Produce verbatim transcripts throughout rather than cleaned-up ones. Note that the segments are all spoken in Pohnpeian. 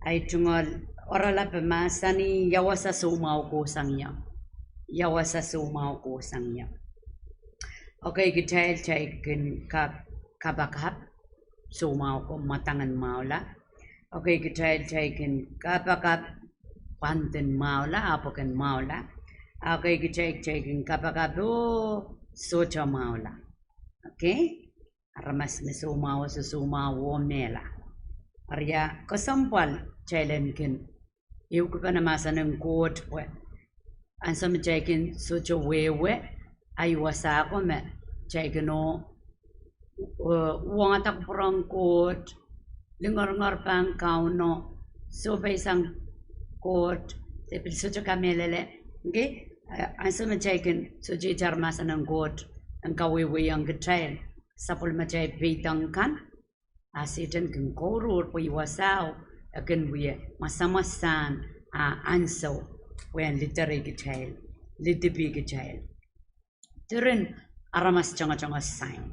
Ei tungoal oaralap e mahsanih, ia wasa soumwahu kohsang ie? Ia wasa soumwahu kohsang ie? Okay, kitail, kitail kin kap-, kapakap soumwahu ko, mwadang en mwahula. Okay, kitail, kitail kin kapakap pwandin mwahula, ahpw e kin mwahula. Okay, kitail, kitail kin kapakap oh sohte mwahula. Okay? Aramas me soumwahu, soh, soumwahu oh mehla. Eri ia kesempwal kitail en kin ehukipene mahsen en Koht pwe ansou me kitail kin sohte wehwe, ei wasa ko me kitail kin oh, eh, wahda kupwuren Koht, lingeringer pahn Kauno, sohpeisang Koht, de pil sohte kamehlele. Okay? Eh, ansou me kitail kin sohte itar mahsen en Koht en kawehwehiong kitail sapwellimatail peidek kan, a Sehdan kin kouruhr pwe ih wasao e kin wie mwasamwasahn, a ansou pwe en liderih kitail, lidipih kitail. Diren aramas tongotongo sign.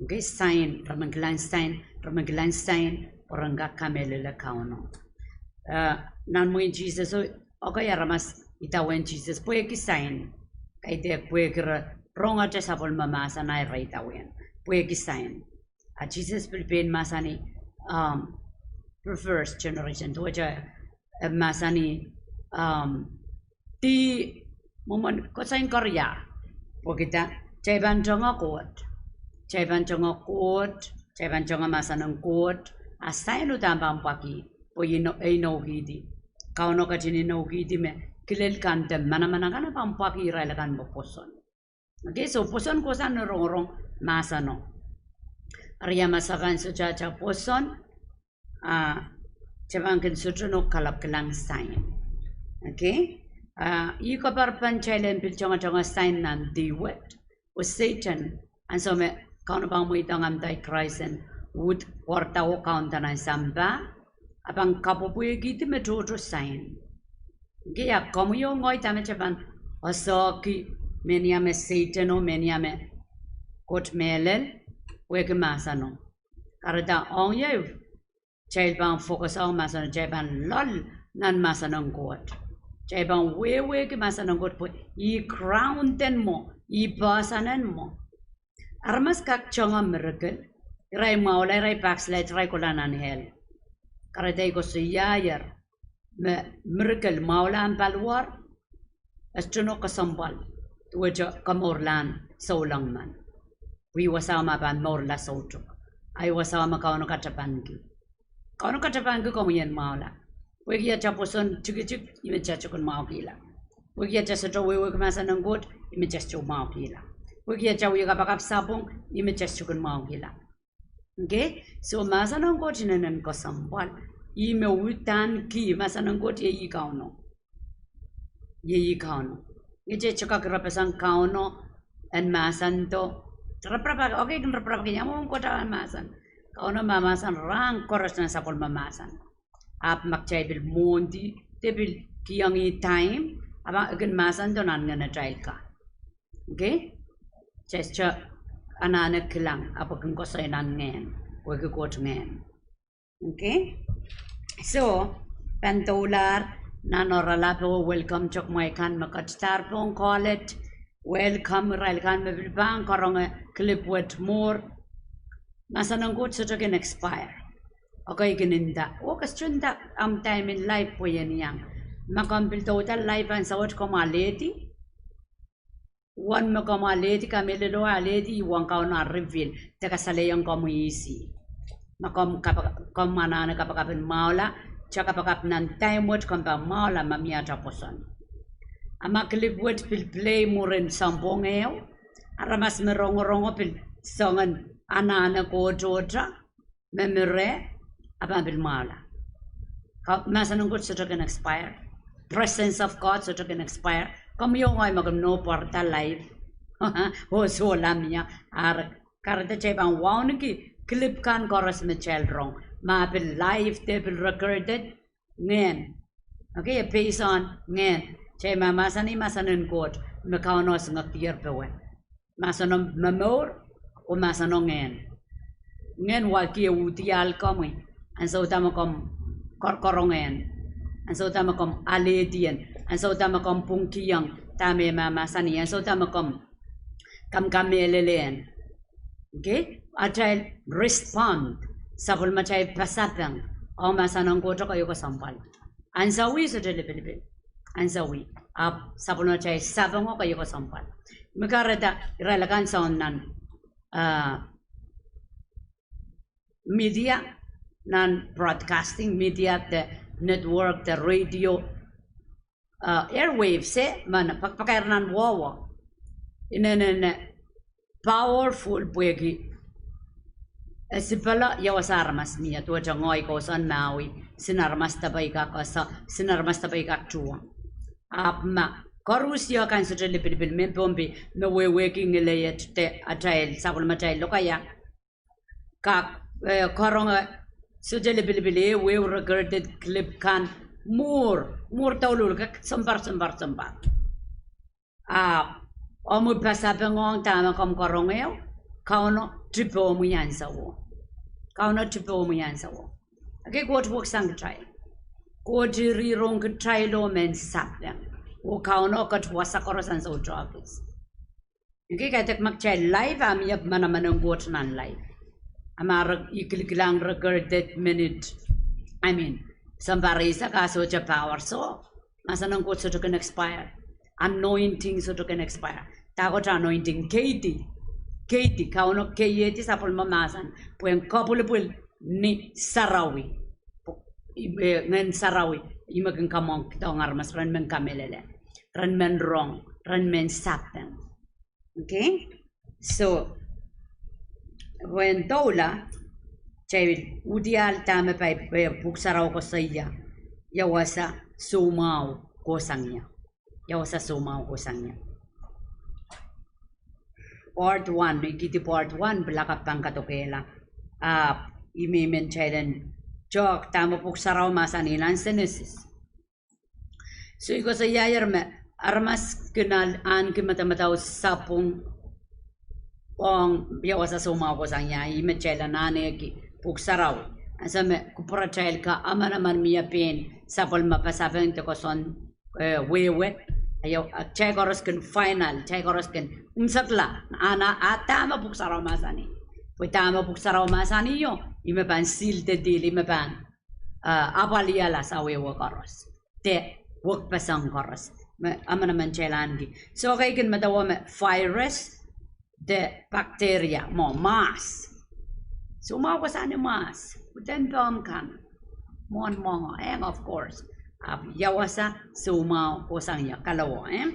Okay, sign, re men kilang sign, re men kilang sign, pwe ren kak kamehlele Kauno. Eh, nan mwehin Sises, oh, okay, aramas idawehn Sises pwehki sign. Kaidehk pwehki re rongete sapwellime mahsen ahi re idawehn pwehki sign. A Sises pil pein mahsanih, um, perverse generation, duwehte, eh, mahsanih, um, di mwomwen koasoiong koaros, pwehki dah, kitail pahn tongoal Koht, kitail pahn tongoal Koht, kitail pahn tongoal mahsen en Koht, a sign uhdahn pahn pwakih, pwe inoukihdi. Kauno ketin inoukihdi me kilel kan de manaman akan e pahn pwakih irail akan me pwoson. Okay, so pwoson kohsang ni rongorong mahseno. Eri ia ma se pahn sohte ata pwoson, a kitail pahn kin sohte nohk kalap kilang sign. Okay? A ih koapworopwor pahn kitail en pil tongotongo sign nan dih wet. Oh Sehdan, ansou me Kauno pahn mweidohng ahmw dahi Krais en uhd pwarada oh kaunda nan sampah, a pahn kapwopwehkihdi me tohto sign. Okay, a komwi oh ngehi dahme kitail pahn oasohki mehnia me Sehdan oh mehnia me Koht mehlel, pwehki mahseno. Kahrehda ong ie, kitail pahn focus ong mahseno, kitail pahn loal nan mahsen en Koht. Kitail pahn wehwehki mahsen en Koht pwe ih ground en mwo, ih person en mwo. Aramas kak tongoal miracle, irail mwahula, irail backslide, irail kohla nan hell. Kahrehda I koasoiaier me miracle, mwahula en paliwar, e sohte nohk kesempwal duwehte komourlahn souleng men. Pwe ih wasao me pahn mourla soutuk. Ei wasao me Kauno katapanki. Kauno katapanki komwi en mwahula. Pwehki ata pwoson tikitik, ih me kitail sohte kin mwahukihla. Pwehki ata sohte wehwehki mahsen en Koht, ih me kitail sohte mwahukihla. Pwehki ata wia kapakap sapwung, ih me kitail sohte kin mwahukihla. Okay? So mahsen en Koht inenen kesempwal. Ih me uhdahn kih, mahsen en Koht iei ih Kauno. Iei ih Kauno. Ngehi kak irepeseng Kauno en mahsendo. Raparapahki, okay, kin raparapahki, ia mwomwen Koht en mahsen. Kauno mahmahsen rahn koaros nan sapwellime mahsen. Ahpw ma kitail pil mwohndi, de pil kihong ih time, ahpw e kin mahsendo nan ngehnatail ka. Okay? Kitail sohte anahne kilang, ahpw e kin koasoi nan ngehn, pwehki Koht ngehn. Okay? So, pahn doulahr nan oaralap oh welcome tok mwein kan me ketidahr pohn college, welcome irail kan me pil pahn karonge clip wet mwuhr. Mahsen en Koht sohte kin expire. Okay, kin nda, oh ke sohte nda ahmw time en live pwe iang. Ma komw pil douda live ansou wet, komw alehdi. Uwen me komw alehdi, kamehlele oh alehdi, uwen Kauno reveal de kasalehiong komwi ihs ih. Ma komw kap-, komw anahne kapakap en mwahula, kitail kapakap nan time wet komw pahn mwahula ma mie ata pwoson. A ma clip wet pil play mwurin sounpwong ehu, aramas me rongorongo pil soangen anahne kohdohte, me mi reh, a pahn pil mwahula. Ka-, mahsen en Koht sohte kin expire. Presence of God sohte kin expire. Komwi oh ngehi ma komw no pwarada live, oh sohla mie, a re-, kahrehda kitail pahn wauneki clip kan koaros me kitail rong. Ma pil live de pil recorded, ngehn. Okay, e based on ngehn. Kitail mahmahsanih mahsen en Koht me Kauno singekdier powe. Mahseno momour, oh mahseno ngehn. Ngehn wahki e uhdiahl komwi. Ansou dahme komw koarkoarong en, ansou da me komw alehdi en, ansou da me komw pwungkihong dahme e mahmahsanih, ansou da me komw kamkamehlele en. Okay? Atail respond, sapwellimatail pasapeng ong mahsen en Koht keieu kesempwal. Ansou wet sohte lipilipil. Ansou wet. Ahpw sapwellimatail sapeng keieu kesempwal. Me kahrehda irail akan soangen nan, ah, media, nan broadcasting media, de network, de radio, ah, airwaves, eh, me pakair nan wehwe. Inenen powerful pwehki e sipala ia wasa aramas mie, duwehte ngehi kousoan Maui, sin aramas depe I kak ese, sin aramas depe I kak tuhwong. Ahpw ma koaros kan sohte lipilipil, mehn Pohnpei me wehwehki ngileiet de atail sapwellimatail lokaia, kak, eh, karonge sohte lipilipil, eh, ehu recorded clip kan mwuhr, mwuhr douluhl, kak sounpar, sounpar, sounpar. Ahpw omwi pasapeng ong dahme komw karonge, Kauno dipohmwi ansouo. Kauno dipohmwi ansouo. Okay, Koht weksang kitail. Koht irihrong kitail oh mehn sapeng. Oh Kauno ket wasa koaros ansou tohkis. Okay, kaidehk ma kitail live, a mie manaman en Koht nan live. A ma re, I kilikilang recorded minute, I mean, sounpar eisek a sohte power, so mahsen en Koht sohte kin expire. Anointing sohte kin expire. Dahkot anointing? Keidi. Keidi, Kauno keiehdi sapwellime mahsen pwehn kapwilipwil ni sarawi. I, eh, Ngehn Sarawi ih me kin kamwengkihdohng aramas, ren men kamehlele, ren men rong, ren men sapeng. Okay? So, wen doula, kitail udial dahme pai, eh, Pwuhk Sarawi koasoia ia wasa soumwahu kohsang ie. Ia wasa soumwahu kohsang ie. Part one, I kihdi part one, pil lakapw pahn kadokehla. Ahpw I men men kitail en tehk dahme Pwuhk Sarawi mahsanih nan Senesis. So I koasoiaier me aramas kin ahneki madamadau sapwung ong ia wasa soumwahu kohsang ie, ih me kitail ahneki Pwuhk Sarawi. Ansou me kupwuratail kamanaman mie pein sapwellime pasapeng de koasoan, eh, wehwe, a ia, a kitail koaros kin final, kitail koaros kin imwisekla, a dahme Pwuhk Sarawi mahsanih. Pwe dahme Pwuhk Sarawi mahsanihio, ih me pahn seal the deal, ih me pahn, eh, apwalihala sawehwe koaros de wekpeseng koaros me amanaman kitail ahneki. So kitail kin medewe me virus de bacteria mwo mahs. Soumwahu kohsang ni mahs, kuden pehmw kan, mwohn mwohngo, eh, of course. Ahpw ia wasa soumwahu kohsang ie, kalowo, eh?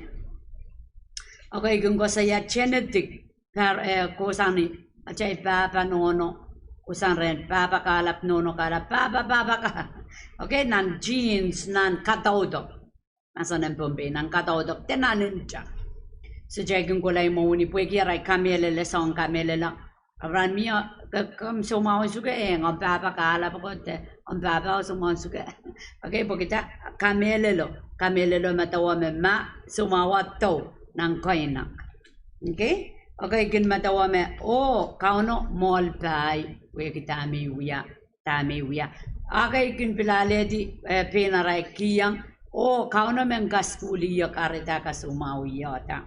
Okay, I kin koasoia genetic, par, eh, kohsang ni atail pahpa nohno, kohsang rehn pahpa kahlap, nohno kahlap, pahpa, pahpa kahlap. Okay, nan genes, nan kadaudok. Mahsen en Pohnpei, nan kadaudok de nan nta. So kitail kin kohla imwowini pwehki arail kamehlele, soangen kamehlele. Ahpw rahn mie, ke, ke soumwahu suke, eh, omw pahpa kahlap ko de, omw pahpa soumwahu suke. Okay, pwehki dah? Kamehlelo, kamehlelo medewe me ma soumwahu dou nan keinek. Okay? Okay, I kin medewe me, oh, Kauno mwohl pai, pwehki dahme I wia, dahme I wia. Okay, I kin pil alehdi, eh, pein arail kihong, oh, Kauno men kasukuhlih ie kahrehda ke soumwahu ie da.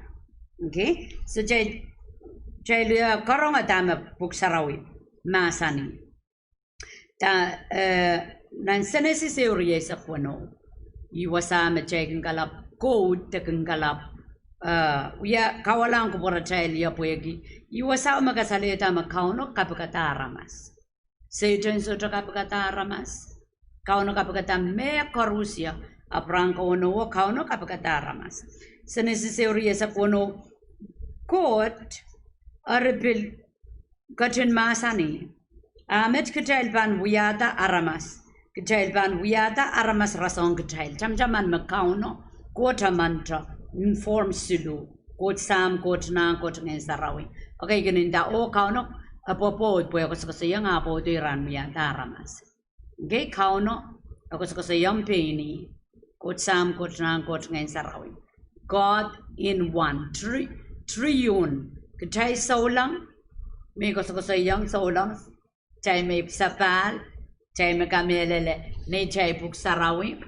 Okay? So kitail, kitail, eh, karonge dahme Pwuhk Sarawi mahsanih. Da, eh, nan Senesis ehu rieisek weneu, ih wasa me kitail kin kalap, Koht de kin kalap, eh, wia kawalahng kupwuratail ie pwehki ih wasao me kasalehda me Kauno kapikada aramas. Sehdan sohte kapikada aramas. Kauno kapikada mehkoaros ie, ahpw rahn kowenewo Kauno kapikada aramas. Senesis ehu rieisek weneu, Koht eri pil ketin mahsanih, a met kitail pahn wiahda aramas. Kitail pahn wiahda aramas rasehng kitail. Tamataman me Kauno, Koht emente, en form siluh. Koht Sahm, Koht Nahn, Koht Ngehn Sarawi. Okay, I kin nda, oh, Kauno e pwopwoud pwe e koasokoasoiong ah pwoudo rahn wiahda aramas. Okay, Kauno e koasokoasoiong pein ih. Koht Sahm, Koht Nahn, Koht Ngehn Sarawi. God in one, tri-, triune. Kitail souleng, me koasokoasoiong souleng, kitail me sapahl, Kitail me kamehlele, neitail pwuhk sarawi,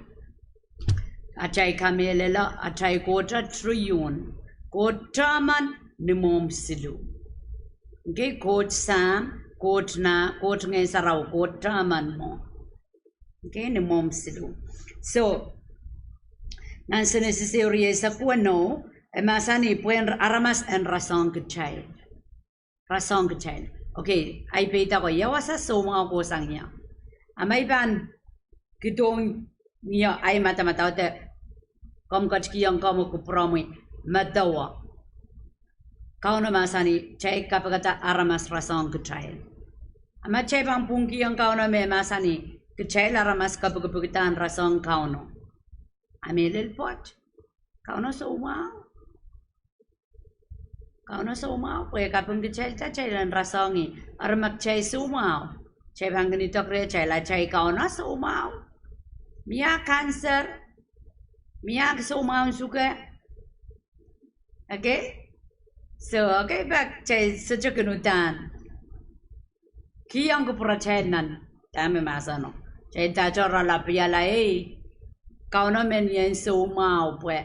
atail kamehlele, atail Koht triune. Koht Taman, ni mwomw siluh. Okay, Koht Sahm, Koht Nah, Koht Ngehn Sarawi, Koht Taman mwo. Okay, ni mwomw siluh. So, nan Senesis ehu rieisek weneu, e mahsanih pwe aramas en rasehng kitail. Rasehng kitail. Okay, ahi peidek ko, ia wasa soumwahu kohsang ie? A ma I pahn kidohng ie ahi madamadau de komw ketikihong komwi kupwuromwi medewe, Kauno mahsanih kitail kapikada aramas rasehng kitail. A ma kitail pahn pwungkihong Kauno me mahsanih kitail aramas kapikipikidahn rasehng Kauno, a mehlel pwoat. Kauno soumwahu. Kauno soumwahu pwe e kaping kitailda kitail en rasehng ih. Eri ma kitail soumwahu, kitail pahn kin idek rehtail, atail Kauno soumwahu. Mie cancer, mie soumwahun suke. Okay? So, okay, pak kitail sohte kin uhdahn kihong kupwuratail nan dahme mahseno. Kitail dahte ralapihla ei, Kauno men ien soumwahu pwe,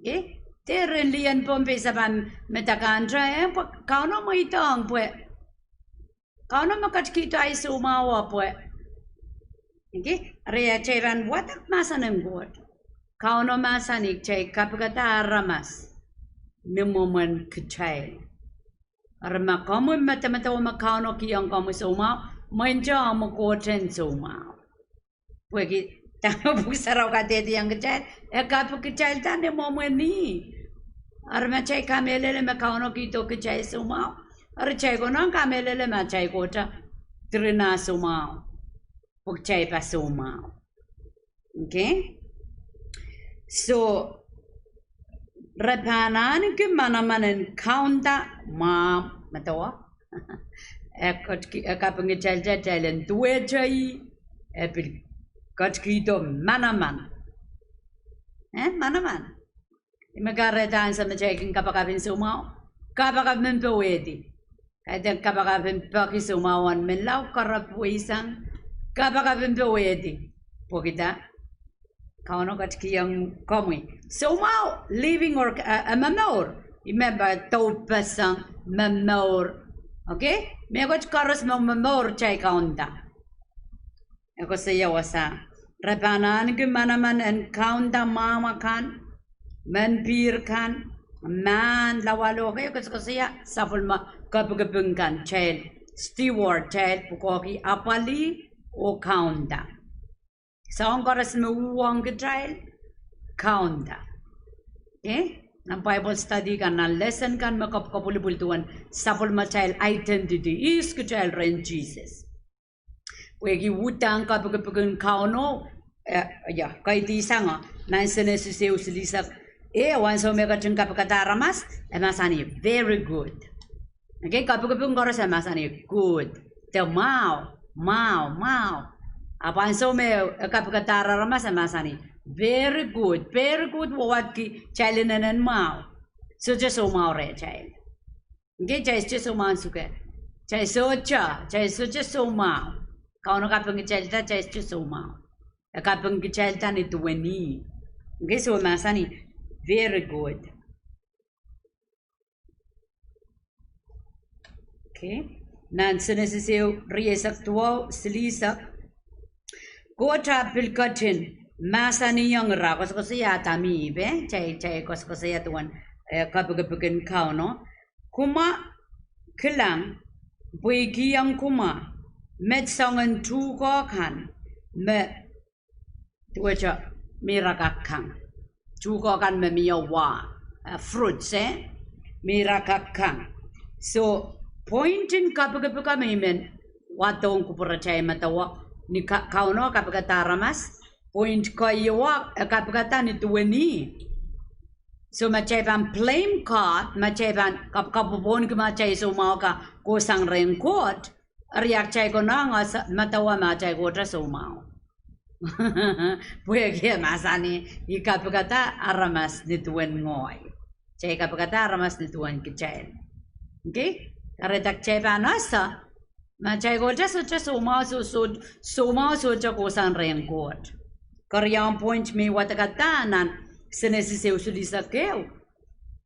okay? Dehr en lien Pohnpei se pahn medek ahn te, eh, pwe Kauno mweidohng pwe Kauno me ketikihdo ahi soumwahu pwe, okay? Eri atail pahn wadek mahsen en Koht. Kauno mahsanih kitail kapikada aramas ni mwomwen kitail. Eri ma komwi medemedewe me Kauno kihong komwi soumwahu, mweinte omw Koht en soumwahu. Pwehki dahme Pwuhk Sarawi kadehdehiong kitail, e kapikitailda ni mwomwen ih. Eri ma kitail kamehlele me Kauno kihdo kitail soumwahu, eri kitail konehng kamehlele me atail Koht diren soumwahu, pwe kitail pahn soumwahu. Okay? So, re pahn ahneki manaman en kaunda mwahmw, medewe, e kaping kitailda kitail en duwehte ih, e pil ketikihdo manaman. Eh, manaman. Ih me kahrehda ansou me kitail kin kapakap en soumwahu, kapakap men powehdi. Kaidehn kapakap en peki soumwahu en menlau, karapweisang, kapakap en powehdi. Pwehki dah? Kauno ketikihong komwi soumwahu, living or, eh, momour. I men pahn doupeseng, momour. Okay? Mehkot koaros me momour kitail kaunda. E koasoia wasa, re pahn ahneki manaman en kaunda mwahmw akan, menpihr kan, mahn, lawalo, okay, e koasokoasoia sapwellime kepikipik kan, kitail steward, kitail pwukoahki apwalih oh kaunda. Soahng koaros me uhwong kitail, kaunda. Okay? Nan Bible study kan, nan lesson kan me kapwukapwulipwil duwen sapwellimatail identity, ihs kitail rehn Sises. Pwehki uhdahn kepikipik en Kauno, eh, ia, kaidehn sang nan Senesis ehu silihsek, eh, ansou me e ketin kapikada aramas, e mahsanih very good. Okay, kepikipik koaros e mahsanih good. De mwahu, mwahu, mwahu. Ahpw ansou me e kapikada aramas e mahsanih very good, very good, wawadki kitail inenen mwahu. Sohte soumwahu rehtail. Okay, kitail sohte soumwahu suke. Kitail sohte, kitail sohte soumwahu. Kauno kaping kitailda kitail sohte soumwahu. E kaping kitailda ni duwen ih. Okay, so mahsanih very good. Okay. Nan Senesis ehu rieisek duwau silihsek, Koht ahpw pil ketin mahsanihong ira, koasokoasoia Adam oh Ihp, eh, kitail, kitail koasokoasoia duwen, eh, kepikipik en Kauno. Kumwa kilang, pwe I kihong kumwa met soangen tuhke kan me duwehte mihrakak kang. Tuhke kan me mie wa, eh, fruits, eh, mihrakak kang. So, point en kepikipik me I men wadohng kupwuratail medewe, ni Ka-, Kauno kapikada aramas, point keieu e kapikada ni duwen ih. So ma kitail pahn blame God, ma kitail pahn kap-, kapwopwohnki ma kitail soumwahu ka kohsang rehn Koht, eri kitail konehng medewe ma atail Koht soumwahu. Pwehki e mahsanih, I kapikada aramas ni duwen ngehi. Kitail kapikada aramas ni duwen kitail. Okay? Kahrehda kitail pahn ese Ma kitail kohla sohte soumwahu, soh, soh, soumwahu sohte kohsang rehn Koht. Keriaun point me wadekada nan Senesis ehu silihsek ehu.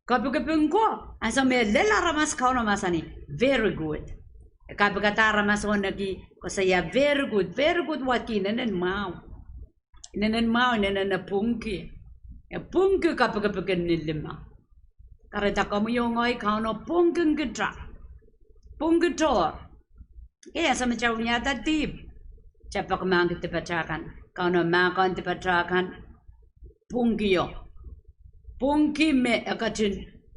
Kepikipik ko, ansou me lel aramas Kauno mahsanih, very good. E kepikada aramas oh nehki koasoia very good, very good wahki inenen mwahu. Inenen mwahu, inenen e pwungki. E pwungki kepikipik en ni lime. Kahrehda komwi oh ngehi Kauno pwungkin kita. Pwungki tohr. Ekei ansou me kitail wiahda dihp, kitail pekimahkki dipatail kan. Kauno mahkohng dipatail kan. Pwungkio. Pwungki me e ketin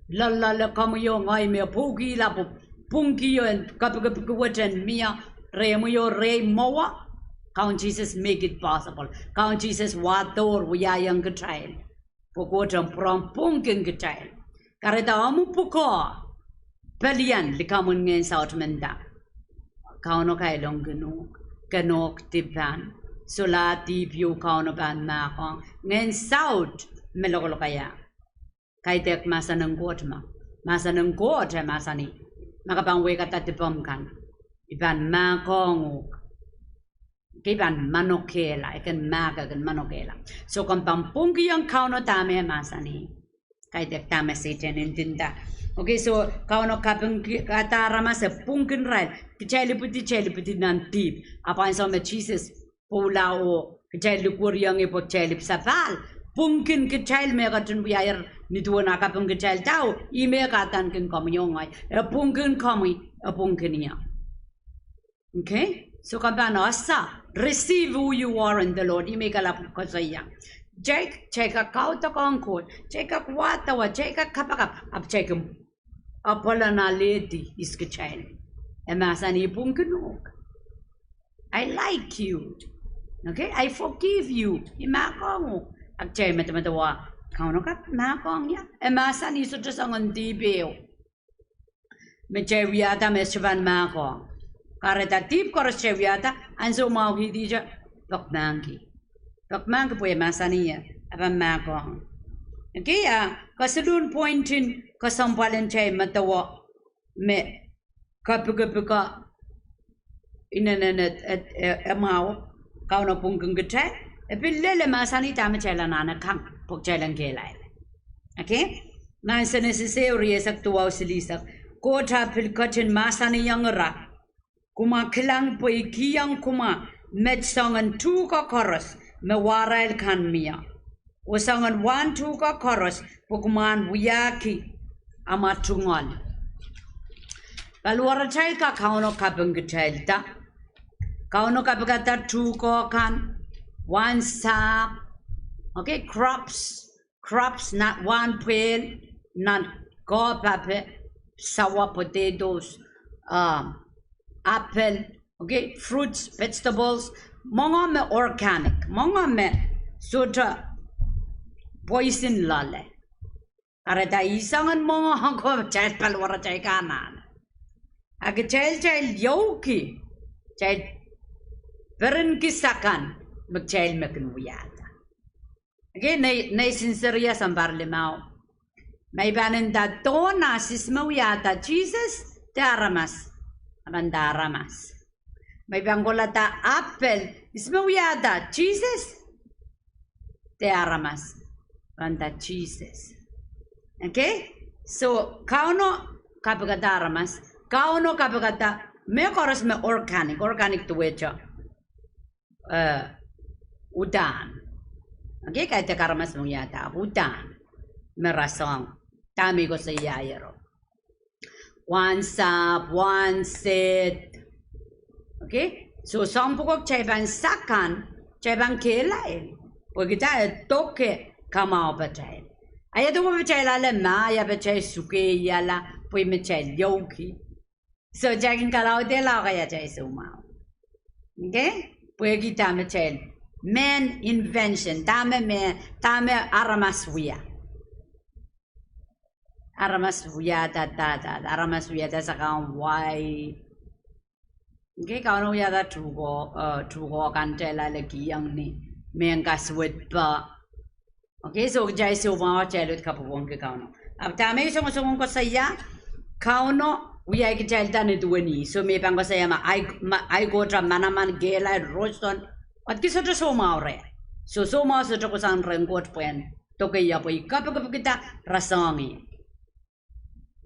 loalloale komwi oh ngehi me pwungkihla pwup. Pwungkio en kepikipik wet en mie rehmwi oh rehi mwowe. Kaun Sises make it possible. Kaun Sises wahdohr wiahiong kitail. Pwe Koht en pwurehng pwungkin kitail. Kahrehda omw pwukoa pelien likamw en ngehn saut menda. Kauno kailongkin uhk, kenohk dipan, solahr dihp ieu Kauno pahn mahkohng. Ngehn saut me lokolokaiah. Kaidehk mahsen en Koht me. Mahsen en Koht e mahsanih, ma ke pahn wehkada dipomw kan, I pahn mahkohng uhk. Ekei pahn manokehla, e kin mahk, e kin manokehla. So komw pahn pwungkihong Kauno dahme e mahsanih. Kaidehk dahme Sehdan ndinda. Ekei so Kauno kapingkihda aramas e pwungkin irail. Kitail ipwidi, kitail ipwidi nan dihp. Ahpw ansou me Sises pwoula oh kitail likwerihong ih pwe kitail ipw sapahl, pwungkin kitail me e ketin wiahier ni duwen ah kapingkitailda, ih me e kadaneki komwi oh ngehi. E pwungkin komwi, e pwungkin ie. Okay? So komw pahn ese, receive who you are in the Lord. Ih me I kalap koasoia. Kitail, kitail kak kaudokiong Koht, kitail kak wahdawa, kitail kak kapakap, ahpw kitail kin apwal en alehdi ihs kitail. E mahsanih I pwungkin uhk. I like you. Okay? I forgive you. I mahkohng uhk. Ahpw kitail medemedewe, Kauno kak mahkohng ie. E mahsanih sohte soangen dihp ehu me kitail wiahda me e sohte pahn mahkohng. Kahrehda dihp koaros kitail wiahda, ansou mwahu kihdi kitail, pekmahkki. Pekmahkki pwe e mahsanih e pahn mahkohng. Okay, a kesiluhn pointin kesempwal en kitail medewe me kepikipik inenen e, e, e mwahu, Kauno pwungkin kitail. E pil lel e mahsanih dahme kitail anahne kang pwe kitail en kehlail. Okay? Nan Senesis ehu, rieisek duwau, silihsek, Koht ahpw pil ketin mahsanihong ira, kumwa kilang pwe I kihong kumwa met soangen tuhke koaros me wahrail kan mie, oh soangen wahn tuhke koaros pwe kumwa en wiahki amwa tungoal. Paliwaratail ka Kauno kapingkitailda. Kauno kapikada tuhke kan, wahn sahpw, okay, crops, crops nan wahn pwehl, nan koapape, sour potatoes, um, apple, okay, fruits, vegetables, mwenge me organic, mwenge me sohte poison loale. Kahrehda ih soangen mwenge ko kitail paliwaratail kan anahne. A kitail, kitail iouki, kitail perenki sakan me kitail me kin wiahda. Okay, nei, nei Sinseria sounpar limau. Ma I pahn nda donut, ihs me wiahda, Sises de aramas? A pahn nda aramas. Ma I pahn kolahda apple, ihs me wiahda, Sises de aramas? Pahn nda Sises. Okay? So Kauno kapikada aramas, Kauno kapikada mehn koaros me organic, organic duwehte, eh, udahn. Okay, kaidehk aramas me wiahda udahn me rasehng, dahme I koasoiaiero. Wahn sahpw, wahn sehd. Okay? So soahng pwuko kitail pahn sakan, kitail pahn kehlail, pwehki dah? E doke kamwahu patail. A ia duwe patail ale ma, ia patail sukeiala, pwe me kitail iouki. So kitail kin kalaudehla oh kaia kitail soumwahu. Okay? Pwehki dahme kitail, mehn invention, dahme me, dahme aramas wia. Aramas wiahda, da, da, da, aramas wiahda sakan wai. Okay, Kauno wiahda tuhke, eh, tuhke kan kitail ale kihong ni mehn kasuwed pah. Okay, so kitail soumwahu kitail uhd kapwopwongki Kauno. Ahpw dahme I songosong koasoia, Kauno wia kitail da ni duwen ih. So me pahn koasoia ma ahi, ma ahi Koht manaman kehlail roson, wadki sohte soumwahu reh. So soumwahu sohte kohsang rehn Koht pwehn dokeia pwe I kapikipikda rasehng ih.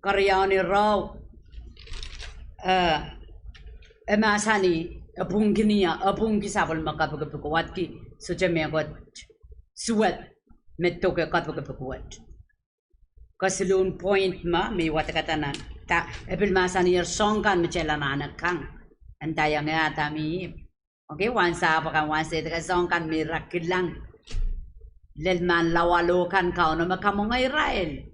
Keriaun irail, eh, e mahsanih, e pwungkinia, e pwungki sapwellime kapikipik, wadki sohte mehkot suwed me doke kapikipik wet. Kesiluhn point me, me I wadekada nan, da, e pil mahsanihong soahng kan me kitail anahne kang. Ndaiong Adam, Ihp. Okay, wahnsapo kan, wahnsedek kan, soahng kan me ira kilang. Lel mahn lawalo kan Kauno me kamwenge irail.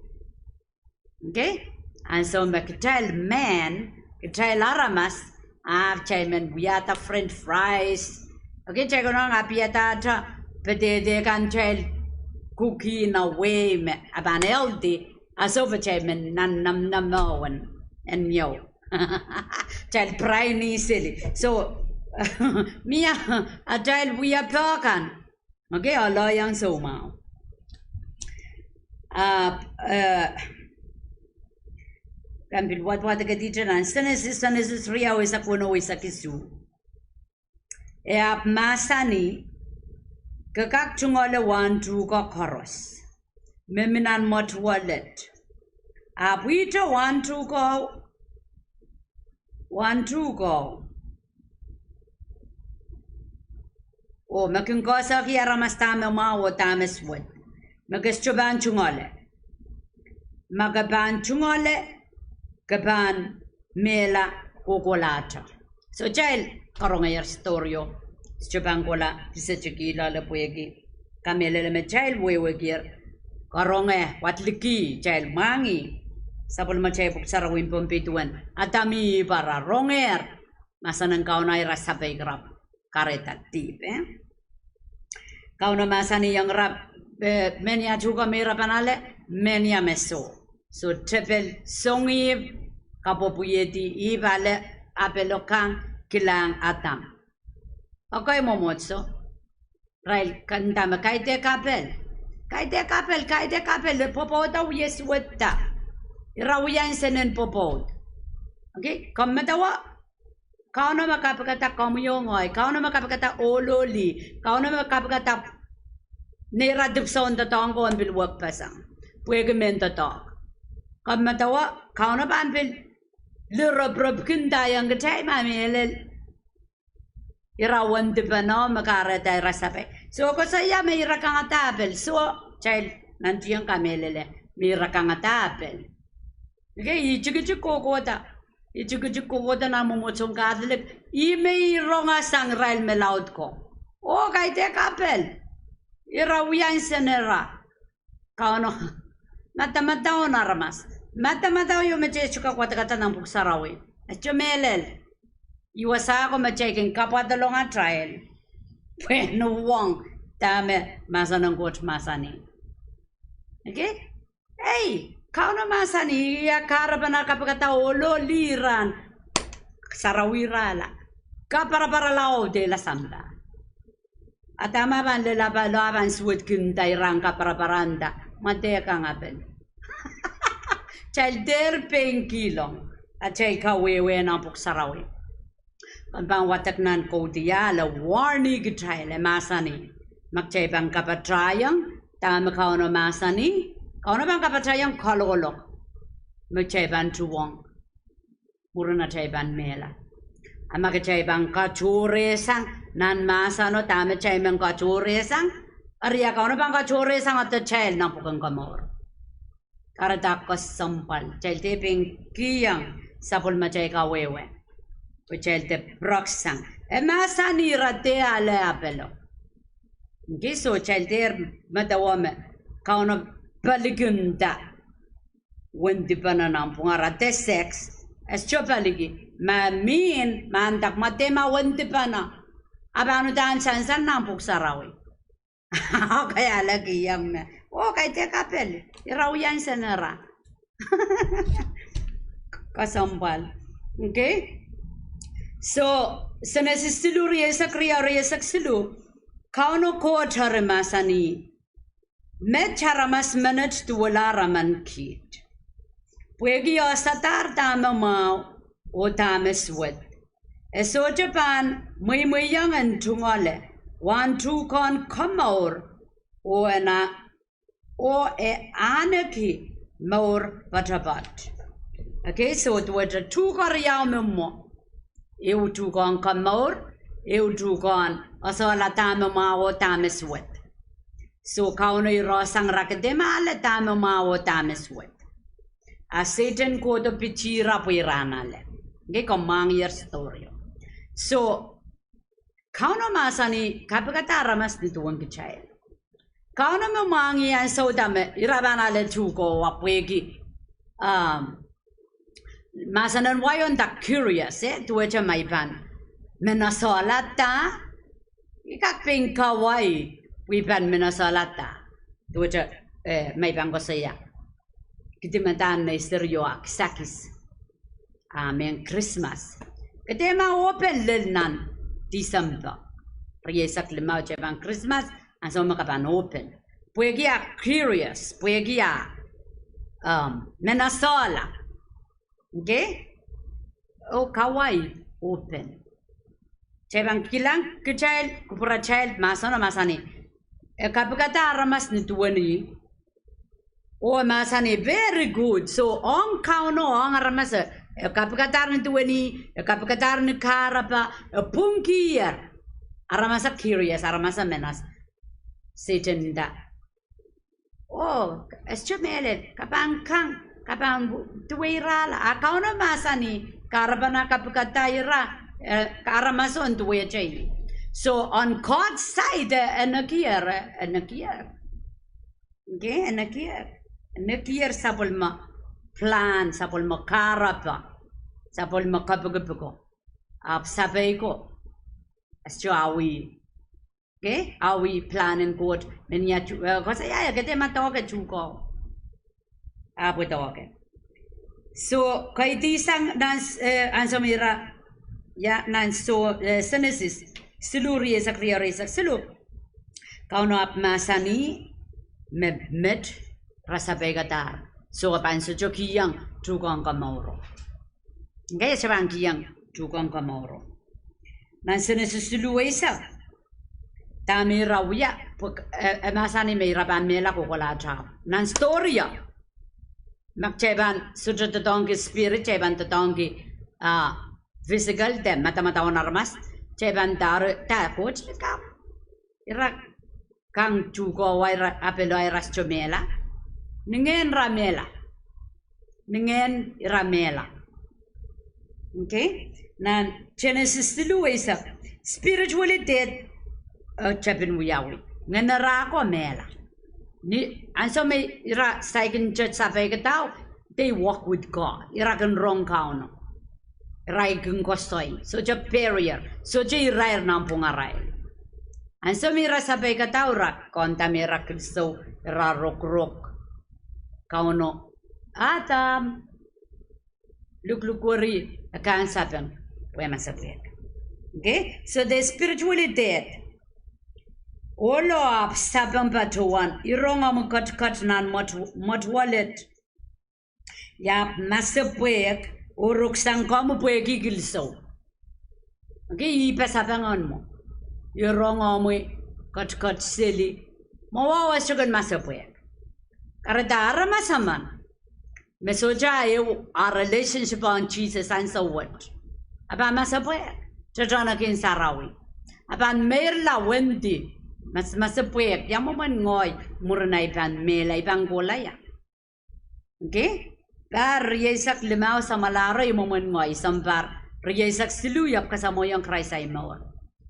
Okay? Ansou me kitail mehn, kitail aramas, ahpw kitail men wiahda french fries. Okay, kitail konehng apihadahte potato kan, kitail kuki nan wehi me, a pahn healthy, a sohte kitail men nan, nan, nan mwowe, en mwowe. Kitail brain seli. So, mie, atail wia peh kan. Okay, a loiong soumwahu. Ah, eh, kan pil wadwadek edite nan Senesis, Senesis riau eisek weneu, eisek isuh. E ahpw mahsanih, ke kak tungoale wahn tuhke koaros me mi nan mwetuwo lel. Ahpw ihte wahn tuhke, wahn tuhke. Oh, me kin koasoiahki aramas dahme mwahu oh dahme suwed. Me ke sohte pahn tungoale. Ma ke pahn tungoale, ke pahn mehla kohkohlahte. So kitail karongehr story o, sohte pahn kohla pisetikihla loale pwehki kamehlele me kitail wehwehkier. Karonge, wadliki, kitail mwahngih sapwellime kitail Pwuhk Sarawi en Pohnpei duwen Adam oh Ihp ara rongehr mahsen en Kauno, ira sapeik, ira kahrehda dihp, eh? Kauno mahsanihong ira, eh, menia tuhke me ira pahn ale, menia me soh. So tepel song Ihp, kapwopwiedi Ihp ale apelo kan, kilahng Adam. Okay, mwomwohdiso. Irail kanda me kaidehk apel. Kaidehk apel, kaidehk apel, pwopwoud wie suwedda. Ira wia nsenen pwopwoud. Okay, komw medewe, Kauno me kapikada komwi oh ngehi, Kauno me kapikada ohl oh lih, Kauno me kapikada neira dipwisoun doadoahk ko en pil wekpeseng. Pwehki mehn doadoahk. Komw medewe, Kauno pahn pil liroprop kin ndaiong kitail ma mehlel ira wendipeno me kahrehda ira sapeik. So koasoia me ira kangada apel. So kitail nantihong kamehlele me ira kangada apel. Okay, I tikitik kohkohda. I tikitik kohkohda nan mwomwohdisohn Catholic. Ih me I rongasang irail me laud ko. Oh, kaidehk apel. Ira wia nsenera. Kauno, madamadau en aramas. Madamadau ieu me kitail sohte kak wadekada nan Pwuhk Sarawi. E sohte mehlel. Ih wasa ko me kitail kin kapwaiada lohng atail pwehn uhwong dahme mahsen en Koht mahsanih. Okay? Ei, Kauno mahsanih, ia kahrepen ah kapikada ohl oh lih, ira en sarawi, ira la kaparaparala oh dehla sampah. A dahme pahn lel apelo, a pahn suwedki nda ira en kaparaparanda? Mwadehkang apel. Kitail dehr pein kihlong atail kawehwe nan Pwuhk Sarawi. Komw pahn wadek nan Kaudiahl e warn kitail, e mahsanih, ma kitail pahn kapatahiong dahme Kauno mahsanih, Kauno pahn kapatahiong kalokolok me kitail pahn tuhwong mwurin atail pahn mehla. A ma kitail pahn katohrehsang nan mahseno dahme kitail men katohrehsang, eri a Kauno pahn katohrehsang atail nan pwuken komour. Kahrehda kesempwal kitail dehr pein kihong sapwellimatail kawehwe pwe kitail dehr pwureksang. E mahsanih ira dehr ale apelo. Okay, so kitail dehr medewe me Kauno palikinda wendipeno nanpwungara de sex. E sohte paliki. Ma mihn, ma nda kemwadahr ma wendipeno, a pahn uhdahn sansal nan Pwuhk Sarawi. Okay, ale kihong me, oh, kaidehk apel, ira wia nsenera. Kesempwal. Okay. So Senesis siluh, rieisek riau, rieisek siluh, Kauno Koht eri mahsanih, met aramas menet duwelahr emen kiht. Pwehki e sadahr dahme mwahu oh dahme suwed, e sohte pahn mweimweiong en tungoale wahn tuhkehn komour oh e na oh e ahneki mour poatopoat. Okay, so duwehte tuhke riau me mwo, ehu tuhkehn komour, ehu tuhkehn esehla dahme mwahu oh dahme suwed. So Kauno irohsang ira kede me ale dahme mwahu oh dahme suwed. A Sehdan kohdo pitih ira pwe ira en ale. Okay, komw mwahngiher story o. So Kauno mahsanih, kapikada aramas ni duwen kitail. Kauno me mwahngih ansou da me ira pahn ale tuhke wa pwehki, um, mahsen en wai o nda curious, eh, duwehte ma I pahn men esehla da, I kak pein kawai pwe I pahn men esehla da. Duwehte, eh, ma I pahn koasoia, kidi me dahn nei seri o a kisakis, a mehn Krismas. Kede ma open lel nan Tisempe. Rieisek limau kitail pahn Krismas, ansou me ke pahn open. Pwehki a curious, pwehki a, um, men esehla. Okay? Oh, kawai open. Kitail pahn kilang kitail, kupwuratail, mahseno mahsanih, e kapikada aramas ni duwen ih. Oh mahsanih, very good. So ong Kauno, ong aramas, e kapikadahr ni duwen ih, e kapikadahr ni kahrepe, e pwungkier. Aramas curious, aramas menas. Sehdan nda, oh, e sohte mehlel, ke pahn kang, ke pahn duwe ira la. A Kauno mahsanih, kahrepen ah kapikada ira, eh, aramas en duwehte ih. So on God's side, eh, e nekier, eh, e nekier. Okay, e nekier. E nekier sapwellime plan, sapwellime kahrepe, sapwellime kepikipiko. Ahpw sapeiko, e sohte awi. Okay, awi plan en Koht, men ia tu, eh, koasoia, ia kede ma doahke tuhke. Ahpw doahke. So, kaidehsang nan, eh, ansou me ira, ia nan so, eh, Senesis siluh, rieisek riau, rieisek siluh. Kauno ahpw mahsanih me met ira sapeikadahr. So, e pahn sohte kihong tuhkehn komouro. Okay, e sohte pahn kihong tuhkehn komouro. Nan Senesis siluh eisek, dahme ira wia, pwe, eh, e mahsanih me ira pahn mehla kohkohlahte. Nan story o, ma kitail pahn sohte doadoahngki spirit, kitail pahn doadoahngki, ah, physical de madamadau en aramas, kitail pahn dahre, da Koht kak ira kang tuhke wa ira, apelo ira sohte mehla. Ni ngehn ira mehla. Ni ngehn ira mehla. Okay? Nan Senesis siluh eisek, spiritually dead, eh, tepin wiawi. Ngehn ira ko mehla. Ni ansou me ira saikinte sapeikadao, they walk with God. Ira kin rong Kauno. Ira kin koasoi. Sohte barrier. Sohte irair nanpwungarail. Ansou me ira sapeikadao, ira konda me ira kilsou, ira rokorok. Kauno, Adam, lukluk weri, e kang sapeng, pwe masepwehk. Okay? So they spiritually dead. Ohlo ahpw sapeng patohwan, I rong omwi ketiket nan mwet, mwet welet. I ahpw masepwehk, oh roksang komwi pwehki kilsou. Okay, ih pasapeng en mwo. I rong omwi ketiket seli. Mwowe e sohte kin masepwehk. Kahrehda aramas emen me sohte ehu ah relationship ong Sises ansou wet, e pahn masepwehk. Tetohniki en sarawi. E pahn meirla wendi. Mas, masepwehk. Ia mwomwen ngehi, mwurin ei pahn mehla, ei pahn kohla ia. Okay? Pahr rieisek limau samwalahro, ia mwomwen ngehi, sounpar rieisek siluh, I ahpw kasamwoiong Krais ei mour.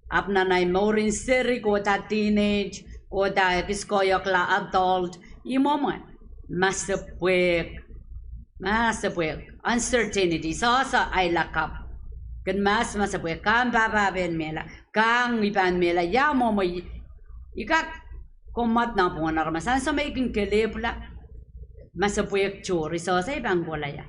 Ahpw nan ei mour en seri, kohda teenage, kohda ekis koahiekla adult, ia mwomwen, masepwehk. Masepwehk, uncertainty, sohso ei lakapw. Kin mas, masepwehk, kang pahpa pahn mehla, kang I pahn mehla, ia mwomwen, I kak kommwad nanpwungen aramas. Ansou me I kin kelehpwla, masepwehk tohr, I sohso ei pahn kohla ia.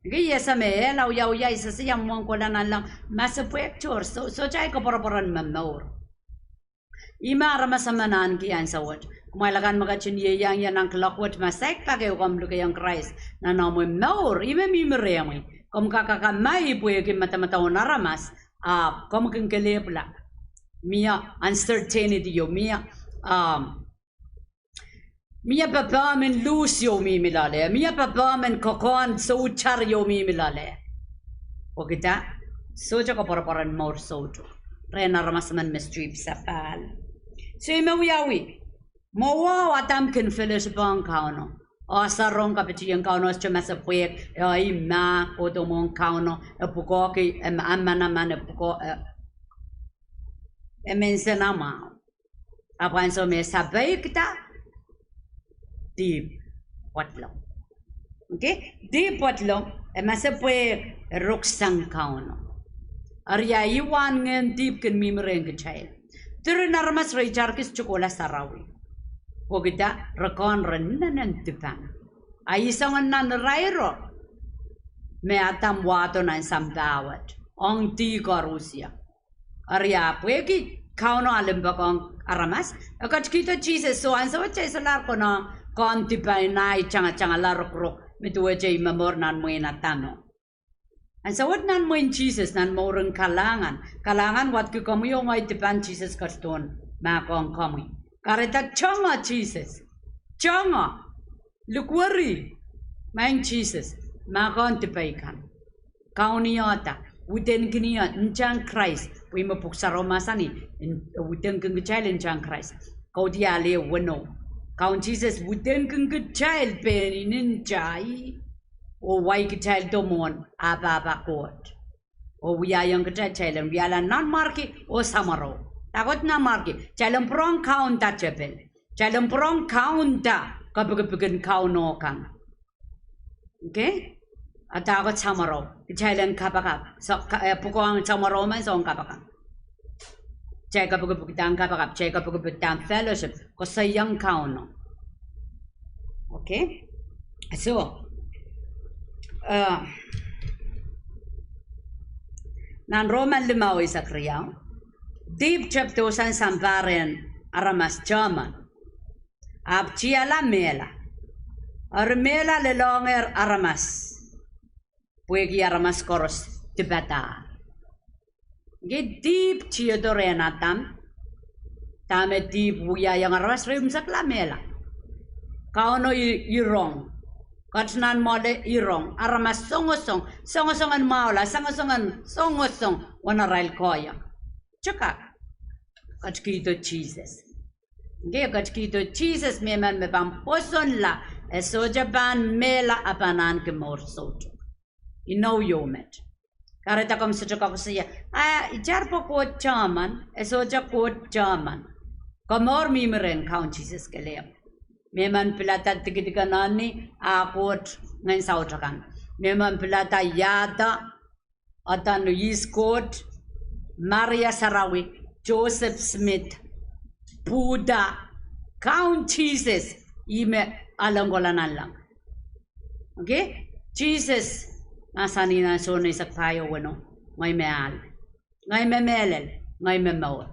Okay, I ese me ehla wiawia, I sehse ia mwomwen kohla nanleng, masepwehk tohr, so, sohte ei koapworopwor en momour. Ih me aramas emen ahneki ansou wet. Kumwail akan me ketin ieiang ie nan kuloak wet, ma saik pak ehu komw lukehiong Krais nan omw mour, ih me mihmi rehmwi. Komw kak akamai pwehki medemedewe en aramas, ahpw komw kin kelehpwla. Mie uncertainty ieu, mie, um, mie pepehm en lose ieu mihmi loale. Mie pepehm en kokohn soutar ieu mihmi loale. Pwehki dah? Sohte koapworopwor en mour soutuk rehn aramas emen me strip sapahl. So ih me wiawi. Mwowe Adam kin fellowship ong Kauno. E sohte rong kapitien Kauno, sohte masepwehk, e ih me kohdo mwohn Kauno, e pwukoahki, e manaman, e pwukoa, e, e menseng mwahu. Ahpw ansou me sapeikda, dihp pwadlong. Okay? Dihp pwadlong, e masepwehk, e roksang Kauno. Eri ih wahn ngehn dihp kin mihmi rehn kitail. Diren aramas reitar kis sohte kohla sarawi. Pwehki dah? Re kohn ren inenen dipan. A ih soangen nan irairo me Adam wahdo nan sampah wet ong dih koarusie. Eri pwehki Kauno a limpoak ong aramas, e ketikihdo Sises. So ansou wet kitail solahr konehng kohn dipan, ahi tangatangala rokorok me duwehte ih momour nan mwehin Adam o. Ansou wet nan mwehin Sises, nan mouren kalahngan. Kalahngan wadki komwi oh ngehi dipan, Sises ketidohn mahkohng komwi. Kahrehda, tongo Sises. Tongo. Likwerih. Maing Sises. Mahkohng dipei kan. Kaunihda. Widenkin ie, ntahn Krais. Pwe ih me Pwuhk Sarawi mahsanih, en, widenkin kitail ntahn Krais. Kaudiahl ie weneu. Kaun Sises widenkin kitail pein ih ntah, oh wai kitail do mwohn ah pahpa Koht. Oh wiahiong kitail, kitail en wiahla nanmwarki oh samworo. Dahkot nanmwarki? Kitail en pwurehng kaunda tepil. Kitail en pwurehng kaunda kepikipik en Kauno kan. Okay? A dahkot samworo? Kitail en kapakap. So, ka-, eh, pwukoahn samworo men soangen kapakap. Kitail kepikipikdahng kapakap, kitail kepikipikdahng fellowship, koasoiong Kauno. Okay? So, eh, nan Roman limau eisek riau, dihp tepdohsang sampah rehn aramas tehmen. Ahpw tiala mehla. Eri mehla lelohngehr aramas. Pwehki aramas koaros dipadahr. Nge dihp tiedo rehn Adam. Dahme dihp wiahiong aramas? Re imwisekla mehla. Kauno i-, irong. Kat nan mwoale irong. Aramas songosong. Songosong en mwahula. Songosong en songosong. Wen arail koahiek. Sohte kak. Ketikihdo Sises. Nge ketikihdo Sises, mehmen me pahn pwosonla, e sohte pahn mehla, a pahn ahneki mour soutuk. Inou ieu met. Kahrehda komw sohte kak koasoia, a, itar pwe Koht tehmen, e sohte Koht tehmen. Komour mihmi rehn Kaun Sises kelehpw. Mehmen pilada dikedik en eni, a Koht ngehn saut akan. Mehmen pilada iahda, Adam, ihs Koht, Maria Sarawi, Joseph Smith, Buddha, Kaun Sises, ih me ahlong kohla nanleng. Okay? Sises mahsanih nan Sohn eisek pahieu weneu, ngehi me ahl, ngehi me mehlel, ngehi me mour.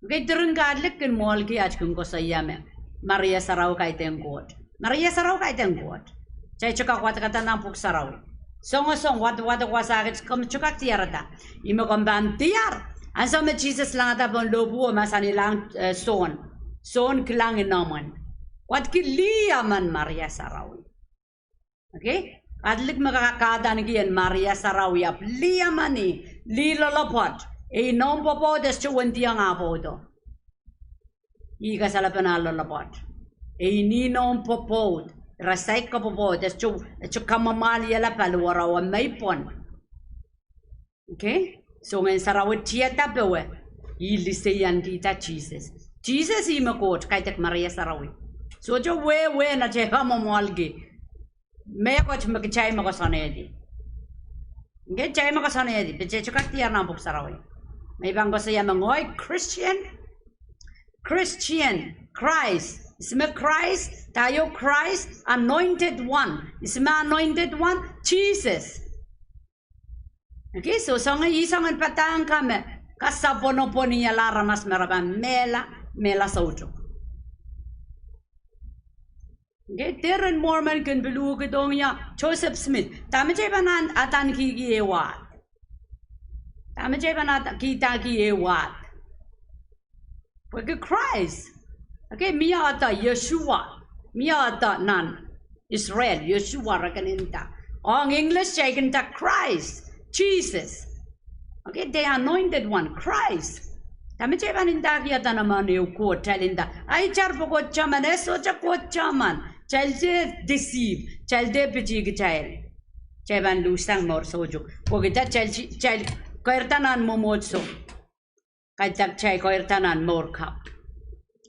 Okay, diren Katolik kin mwoalki at kin koasoia me Maria Sarawi kaidehn Koht. Maria Sarawi kaidehn Koht. Kitail sohte kak wadekada nan Pwuhk Sarawi. Songosong, wad, wadek wasa kis, komw sohte kak diarada. Ih me komw pahn diar. Ansou me Sises langada pohn lohpwuo, mahsanihla, eh, Sohn. Sohn kilang inou men. Wadki lih emen Maria Sarawi. Okay? Katolik me ka-, kahdaneki en Maria Sarawi ahpw lih emen ih, lih loalopwoat. E inou pwopwoud, e sohte wendiong ah pwoudo. Ih kasalepen ah loalopwoat. E inou pwopwoud. Ira saik ko pwopwoud, e sohte, e sohte kamwamwahlihala paliwaro, e mei pwon. Okay? So Ngehn Sarawi tiada powe, ih liseiankihda Sises. Sises ih me Koht, kaidehk Maria Sarawi. Sohte wehwehn atail kamwamwahlki mehkot me kitail me koasoanehdi. Okay, kitail me koasoanehdi, pwe kitail sohte kak diar nan Pwuhk Sarawi. Me I pahn koasoia me ngehi Christian, Christian, Christ. Ihs me Christ, dah ieu Christ, anointed one. Ihs me anointed one, Sises. Okay, so soangen, ih soangen padahk kan me Kasapwonopwoniala aramas me re pahn mehla, mehla soutuk. Okay, derin Mormon kin pil uhkidohng ie Joseph Smith. Dahme kitail pahn adaneki ehu wahdo? Dahme kitail pahn ad-, kihdahki ehu wahdo? Pwehki Krais. Okay, mie wahdo Yeshua. Mie wahdo nan Israel, Yeshua re kin nda. Ong English kitail kin nda Christ, Jesus. Okay, the anointed one, Christ. Dahme kitail pahn ndahki adaneki ehu koht, kitail nda, ai, kitail pwe koht taman, e sohte koht taman. Kitail dehr deceive, kitail dehr pitih kitail. Kitail pahn luhssang mour soutuk. Pwehki kitail, kitail keirda nan mwomwohdiso. Kaidehk kitail keirda nan mour kapw.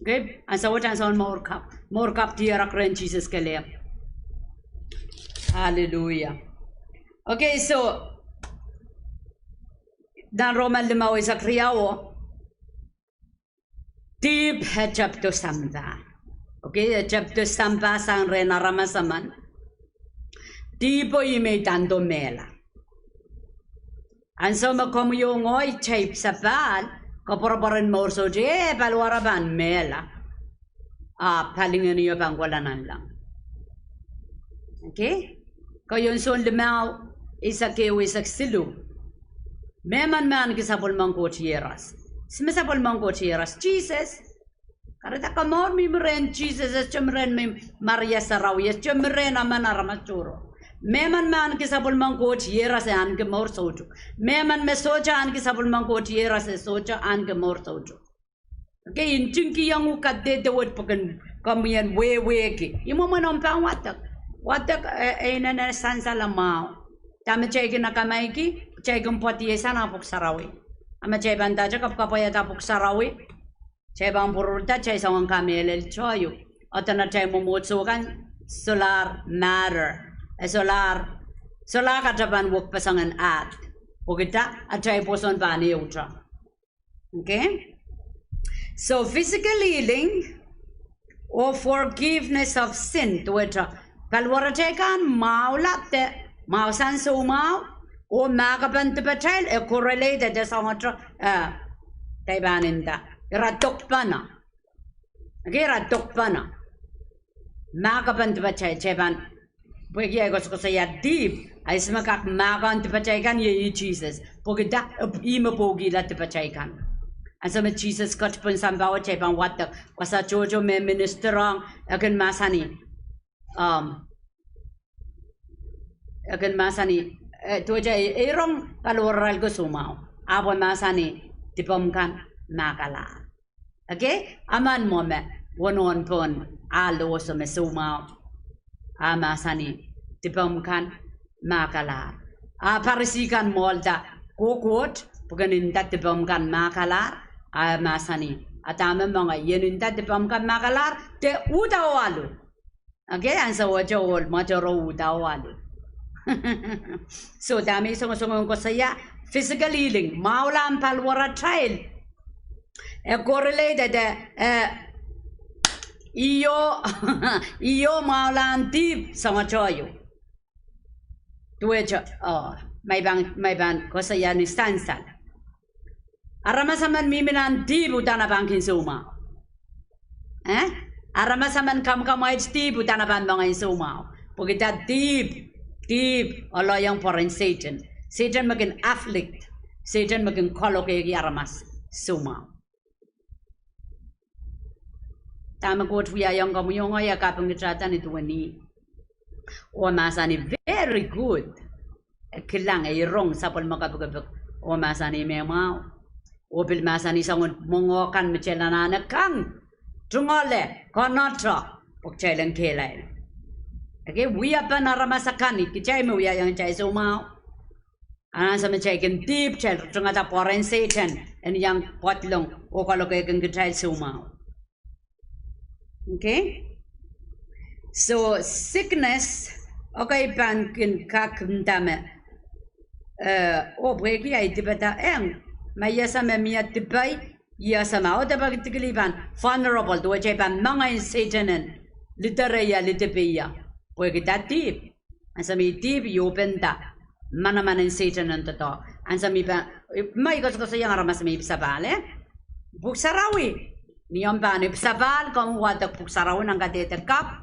Okay? Ansou wet ansoun mour kapw. Mour kapw diarek rehn Sises kelehpw. Hallelujah. Okay, so, nan Roman limau eisek riau, dihp e tepdo sampah. Okay, e tepdo sampah sang rehn aramas emen. Dihpo ih me idando mehla. Ansou me komwi oh ngehi tape sapahl, koapworopwor en mour soutuk, eh, paliwar pahn mehla. Ah, palingehn ieu pahn kohla nanleng. Okay? Keieun Sohn limau, eisek ehu, eisek siluh. Mehmen me ahneki sapwellimen Koht iehros. Ihs me sapwellimen Koht iehros? Sises. Kahrehda komour mihmi rehn Sises, e sohte mih rehn me Maria Sarawi, e sohte mih rehn emen aramas tohrohr. Mehmen me ahneki sapwellimen Koht iehros e ahneki mour soutuk. Mehmen me sohte ahneki sapwellimen Koht iehros e sohte ahneki mour soutuk. Okay, ntingkihong uhk kadehde wet pwe kin komwi en wehwehki. Ih mwomwen omw pahn wadek. Wadek, eh, eh, inenen sansal mwahu. Dahme kitail kin akamaiki, kitail kin pwoadiei sang Pwuhk Sarawi. A ma kitail pahn ndahte kapwkapwaiada Pwuhk Sarawi, kitail pahn pwururda, kitail soangen kamehlele tohto. Eden atail mwomwohdiso kan solahr matter. E solahr, solahr katapan wekpeseng en ahd. Pwehki dah? Atail pwoson pahn ehute. Okay? So physical healing or forgiveness of sin, duwehte paliwaratail kan mwahula de, mwahusang soumwahu, oh mahkpen dipatail e correlate de soangete, eh, kitail pahn nda, ira dokpene. Okay, ira dokpene. Mahkpen dipatail, kitail pahn, pwehki ahi koasokoasoia dihp, a ihs me kak mahkehng dipatail kan? Iei Sises. Pwehki dah? Ih me pwukihla dipatail kan. Ansou me Sises ketipin sampah wet, kitail pahn wadek, wasa tohto me minister ong, e kin mahsanih, um, e kin mahsanih, eh, duwehte e rong paliwararail ko soumwahu. Ahpw e mahsanih, dipomw kan mahkalahr. Okay? Emen mwo me wonohn pohn ahl oso me soumwahu. A mahsanih, dipomw kan mahkalahr. A Parisi kan mwohlda kohkoht pwe ken nda dipomw kan mahkalahr. A mahsanih, a dahme mengei, I en nda dipomw kan mahkalahr de uhdahn walu. Okay, ansou wet ohl mwatorou uhdahn walu. So dahme I songosong en koasoia, physical healing, mwahulahn paliwaratail, e correlate de, eh, ih, ih mwahulahn dihp soangete ieu. Duwehte, oh, ma I pahn, ma I pahn koasoia ni sansal, aramas emen mihmi nan dihp uhdahn e pahn kin soumwahu. Eh? Aramas emen kamwakamwait dihp uhdahn e pahn mengei soumwahu. Pwehki dah? Dihp, dihp oaloiong pwoaren Sehdan. Sehdan me kin afflict. Sehdan me kin kalokehki aramas soumwahu. Dahme Koht wiahiong komwi oh ngehi, e kapingkihda ni duwen ih. Oh mahsanih, very good. E kilang, e rong sapwellime kapikipik, oh mahsanih me mwahu. Oh pil mahsanih soangen mwenge kan me kitail anahne kang, tungoale, konoto, pwe kitail en kehlail. Okay, wiepen aramas akan, kitail me wiahiong kitail soumwahu. Ansou me kitail kin dihp, kitail ritongada pwoaren Sehdan en iang pwadlong oh kalokehkin kitail soumwahu. Okay? So sickness, okay, pahn kin kak nda me, eh, oh pwehki ahi dipatail, ma I ese me mie dipei, I ese ma, oh dipei, I dikili pahn vulnerable, duwehte I pahn mengei Sehdan en lidereie, lidepeie. Pwehki dah? Dihp. Ansou me I dihp, I openda manaman en Sehdan en doadoahk. Ansou me I pahn, ma I koasokoasoiong aramas me ipwsapahl, eh? Pwuhk Sarawi, ni omw pahn ipwsapahl, komw wadek Pwuhk Sarawi nan kadehde kapw,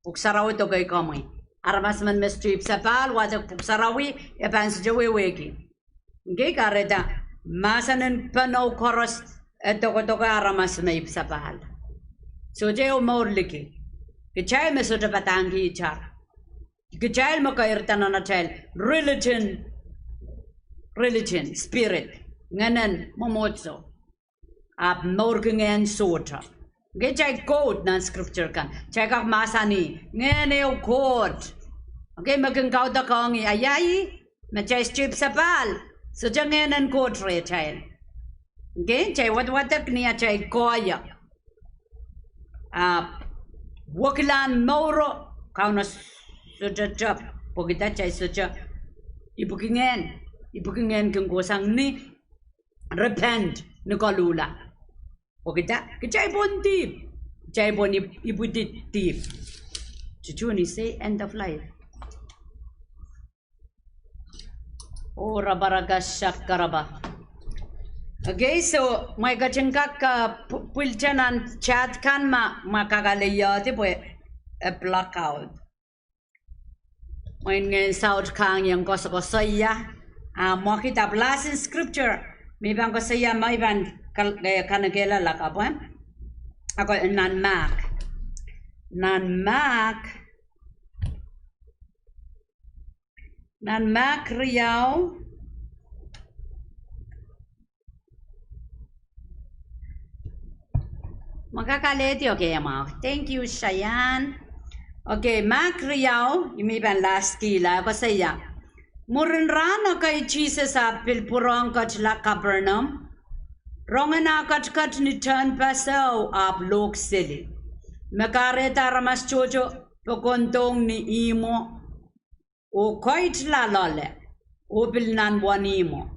Pwuhk Sarawi doke komwi. Aramas men me sohte ipwsapahl, wadek Pwuhk Sarawi, e pahn sohte wehwehki. Ngehi kahrehda, mahsen en Pwuhk Sarawi koaros, e dokedoke aramas me ipwsapahl. Sohte ehu mour liki. Kitail me sohte padahngki itar. Kitail me kairada nan atail religion, religion, spirit. Ngehnen mwomwohdiso. Ahpw mourki ngehn sohte. Ngehi kitail quote nan scripture kan. Kitail kak mahsanih, ngehn ehu Koht. Okay, me kin kaudokiong ie, a ia ih, me kitail sohte ipwsapahl. Sohte ngehnen Koht rehtail. Okay, kitail wadawadek ni atail koahiek. Ahpw, wekilahn mouro, Kauno sohte tep, pwehki kitail sohte ipwiki ngehn, ipwiki ngehn kin kohsang ni repent, ni koluhla. Pwehki kitail pohn dihp, kitail pohn ip-, ipwidi dihp. Tutu ni se end of life. Oh, rabaraka sakaraba. Okay, so, mwein ketin kak, uh, pu-, pwilikihdi nan chat kan ma, ma kakaleiohdi pwe, eh, blackout. Mwein ngehn saut kangoange koasokoasoia, ah, mwekid ahpw last in scripture, me I pahn koasoia ma I pahn kal-, eh, kanekehla lakapw, eh? Ako nan Mark. Nan Mark, Nan Mark riau. Ma kakalehdi, okay, mwahu. Thank you, Cheyenne. Okay, Mark riau, I mih pahn last kihla, koasoia. Mwurin rahn ekei Sises ahpw pil pwurehng ketla Kapernaum. Rongen ah ketiket ni tehnpas ehu ahpw lohk seli. Me kahrehda aramas tohto pokondohng ni ihmwo oh koitla loale, oh pil nan wenihmwo.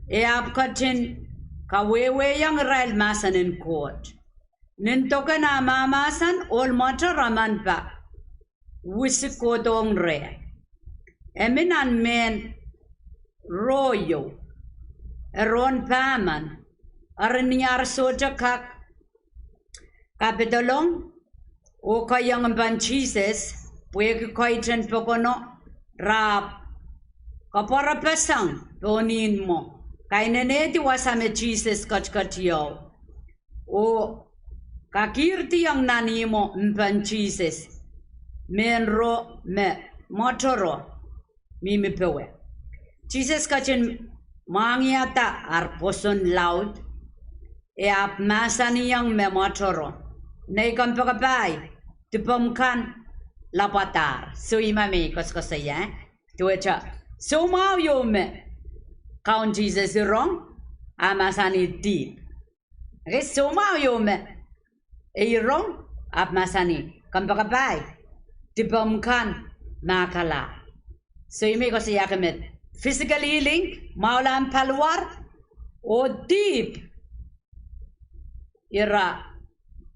E ahpw ketin kawehwehiong irail mahsen en Koht. Nin dok en ah mahmahsen, ohl mwoatoro emen pahn wisi kohdohng reh. E mi nan mehn roh ieu. E rohn pahmen, eri ni ar sohte kak kapidolong oh kohieng mpehn Sises, pwehki koiten pokono, re ahpw kapwarepeseng pohn ihmwo, kainenehdi wasa me Sises ketiketieu, oh kakihrdiong nan ihmwo mpehn Sises, mehn roh me mwoatoro mihmi powe. Sises ketin mwahngiada ar pwoson laud, e ahpw mahsanihong me mwoatoro, Nei kompoakepahi, dipomw kan lapwadahr. So ih me I koasokoasoia, eh? Duwehte soumwahu ieu me Kaun Sises irong, ah mahsanih dihp. Okay, soumwahu ieu me e irong, ahpw mahsanih, Kompoakepahi, dipomw kan mahkalahr. So ih me I koasoiahki met, physical healing, mwahulahn paliwar, oh dihp, ira,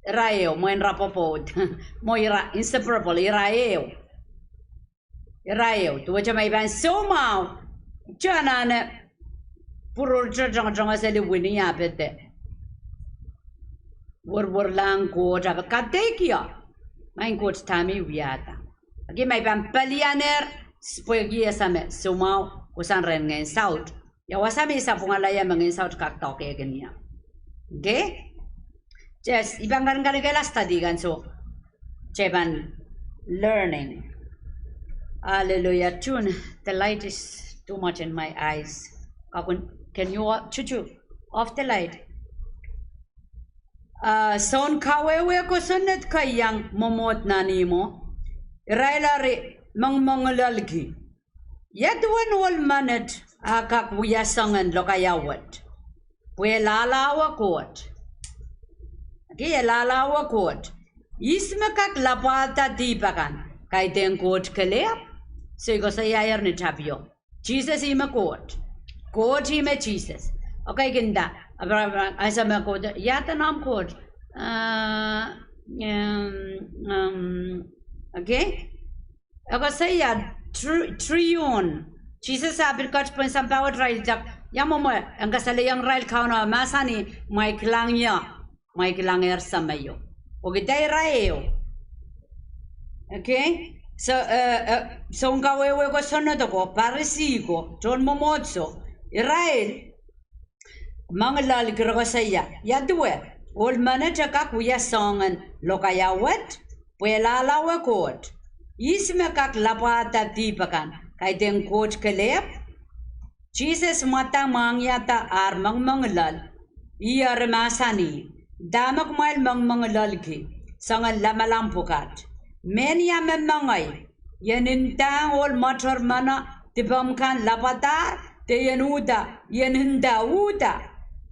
ira ehu, mwein ira pwopwoud, mwo ira inseparable, ira ehu. Ira ehu, duwehte ma I pahn soumwahu, te anahne pwururte tongotongo seli wini ah pede werwerlahng Koht ah pahn kadeik ie, maing Koht dahme I wiahda. Okay, ma I pahn pelianehr, pwehki I esame soumwahu kohsang rehn ngehn saut. Ia wasa me I sapwungala ie me ngehn saut kak doahkehkin ie. Okay? Yes, I pahn kankanekehla study kan, so, te pahn learning. Hallelujah. Tune, the light is too much in my eyes. Kakun, can you o-, Chuchu, off the light? Ah, soun kawehwe kosonned keiang mwomwohd nan ihmwo, irail eri mengmengelelki. Ia duwen ohl menet ah kak wia soangen lokaia wet? Pwe e lahlahwe Koht. Okay, e lahlahwe Koht. Ihs me kak lapwada dihp akan? Kaidehn Koht kelehpw. So I koasoiaier ni tapio, Sises ih me Koht. Koht ih me Sises. Okay, kin nda, ahpw, ahpw, ahnsou me Koht, ia duwen omw Koht? Ah, em, em, okay. E koasoia tri-, triune. Sises ah pil ket pohn sampah wet, irail kak, ia mwomwe en kasalehiong irail Kauno mahsanih, mwail kilang ie, mwail kilangehr Sameio. Pwehki irail ehu. Okay? So, eh, eh, sounkawehwe ko, sonned ko, Parisi ko, tohn mwomwohdiso, irail mengilel, irail koasoia, ia duwe, ohl menet e kak wia soangen lokaia wet, pwe e lalaue Koht. Ihs me kak lapwada dihp akan, kaidehn Koht kelehpw? Sises mwadang mwahngiada ar mengimengilel, ih eri mahsanih, dahme kumwail mengimengilelki soangen lamalam pwukat? Mehnia me mengei, I en ndahng ohl mwoater meno dipomw kan lapwadahr, de I en uhda, I en nda, uhda,